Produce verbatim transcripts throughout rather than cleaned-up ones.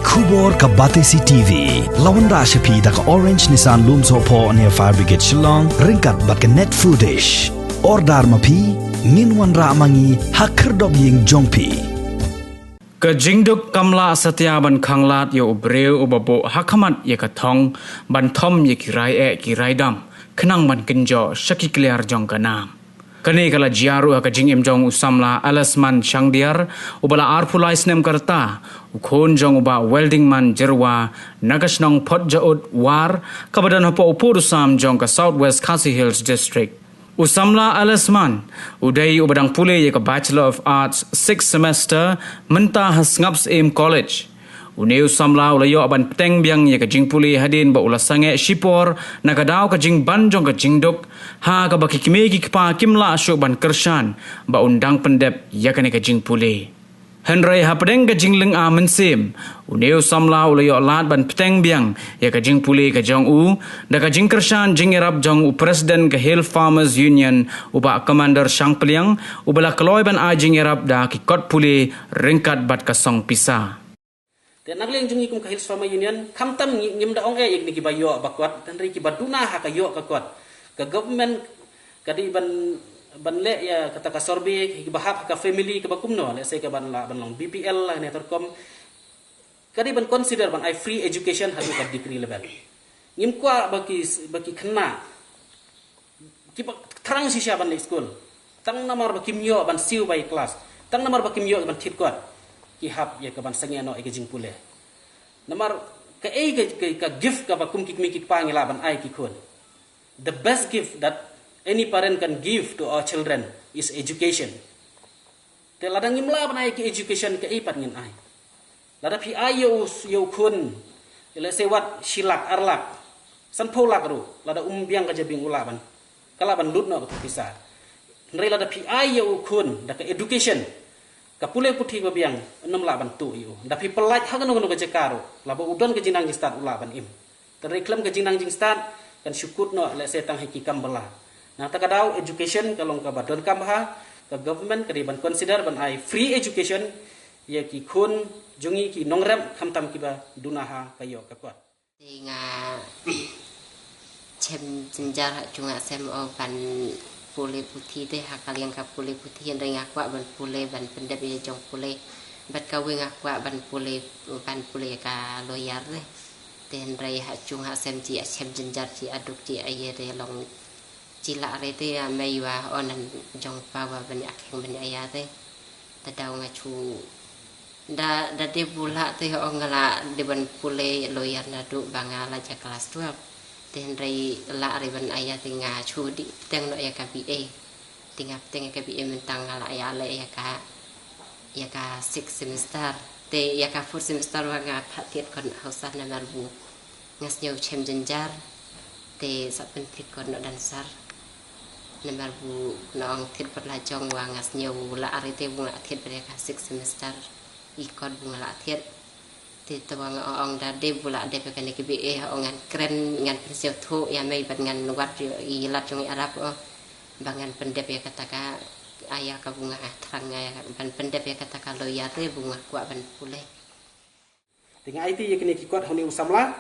Khubor ka Batesi T V la wanrah sha phi da ka Orange Nissan Lumsohphoh near Fire Brigade Shillong ryngkat bad ka Net Foodish. Order ma phi, ngin wanrah ma ngi ha khyrdop ïing jong phi. Ka jingduk kam lah satia ban khanglad ïa u briew uba buh ha khmat ïa ka thong ban thom ïa ki rai eh ki rai dam khnang ban kynjoh sha ki kliar jong ka nam. Kane ka la jia ruh ha ka jingim jong u samla Alisman Shangdiar, uba la arphew lai snem ka rta, u khun jong u Bah Weldingman Jyrwa, na ka shnong Photjaud War, kaba don hapoh u pud u sam jong ka South West Khasi Hills District. U samla Alisman u dei uba dang pule ïa ka Bachelor of Arts sixth semester mynta ha Sngap Syiem College. Une u samla u la ïoh ban bteng biang ïa ka jingpule hadien ba u la sangeh shipor na ka daw ka jingban jong ka jingduk, ha kaba ki kmie ki kpa kim lah shuh ban kyrshan ba un dang pyndep ïa kane ka jingpule. Hynrei hapdeng ka jinglynga mynsiem, une u samla u la ïoh lad ban bteng biang ïa ka jingpule ka jong u da ka jingkyrshan jingïarap jong u President ka Hill Farmers Union, u Bah Commander Shangpliang, uba la kloi ban ai jingïarap da ki kot pule ryngkat bad ka song pisa. Te na ka liang jong ngi kum ka Hills Farmer Union, khamtam ngi, ngim da ong eh ïa kine kiba ïoh ba kot, hynrei kiba duna ha ka ïoh ka kot. Ka government ka dei ban, ban leh ïa kata ka survey kiba hap ha ka family kaba kumno, lehse ka ban lah ban long B P L la ne terkom. Ka dei ban consider ban ai free education haduh ka degree level. Ngim kwah ba ki, ba ki khynnah kiba thrang shisha ban leit skul, tang namar ba kim ïoh ban siew bai klas, tang namar ba kim ïoh ban thied kot, ki hap ïa ka ban sangeh noh ïa ka jingpule. Namar kaei ka, ka, ka gift kaba kum ki kmie ki kpa ngi lah ban ai ki khun. The best gift that any parent can give to our children is education. Te lada ngim lah ban ai ki education, kaei pat ngin ai? Lada phi ai ïa u, ïa u khun, lehse wat shi lak, ar lak, sanphew lak ruh, lada um biang ka jabieng u lah ban, ka lah ban lut noh ka pisa. Hynrei lada phi ai ïa u khun da ka education, ka pule puthi ba biang, ym lah ban tuh ïa u. Da phi pyllait ha kano kano ka jaka ruh, laba u don ka jingnang jingstad u lah ban im. Te hynrei khlem ka jingnang jingstad, kan shu kut noh lehse tang ha ki kam ba la. Nangta ka daw education ka long kaba donkam bha, ka government ka dei ban consider ban ai free education ïa ki khun jong ngi ki nongrep, khamtam kiba duna ha ka ïoh ka kot. Te nga shem jynjar ha jong nga shem o ban pule puthi te ha ka liang ka pule puthi, hynrei nga kwah ban pule ban pyndep ïa jong pule. Bad kawei nga kwah ban pule, ban pule ka lawyer te. Te hynrei ha jong nga shem ji a shem jynjar ji a duk ji a ïa te long ji lah re te ïa mei wa o nan jong pa wa ban ïa kheng ban ïa ïa te. Te daw nga chu da, da dei bu lah te ong nga lah dei ban pule lawyer naduh ba nga la ja class twelve. Te hynrei lah re ban ïa te nga chu dei bteng noh ïa ka B A. Te nga bteng ïa ka B A mynta nga lah ïa leh ïa ka, ïa ka sixth semester. Te ïa ka fourth semester wa nga phah thied khun ha u sir namar bu nga sngew shem jynjar. Te sa pynthied khun noh da u sir. Namar bu nga ong thied pat la jong wa nga sngew lah re te bu nga lah thied pat ïa ka sixth semester. I kot bu nga lah thied. Te te wa nga ong da dei bu lah dep ïa kane ka B A, ong ngan kren ngan pynsngewthuh ïa mei bad ngan wad ïa i lad jong i Arab o. Ba ngan pyndep ïa kata ka, ïa ka bu nga thrang ïa ban pyndep ïa kata ka lawyer te bu nga kwah ban pule. Te nga aiti ïa kine ki kot ha une u samla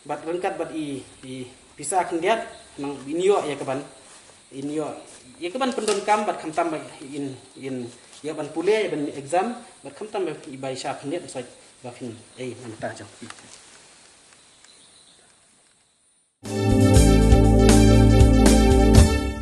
bad ryngkat bad i, i pisa khyndiat, nang in ïoh ïa ka ban, in ïoh ïa ka ban pyndonkam bad khamtam ba in, in ïoh ban pule ïa ban exam bad khamtam ba i bai sha khyndiat sa ba phin ei nangta jong.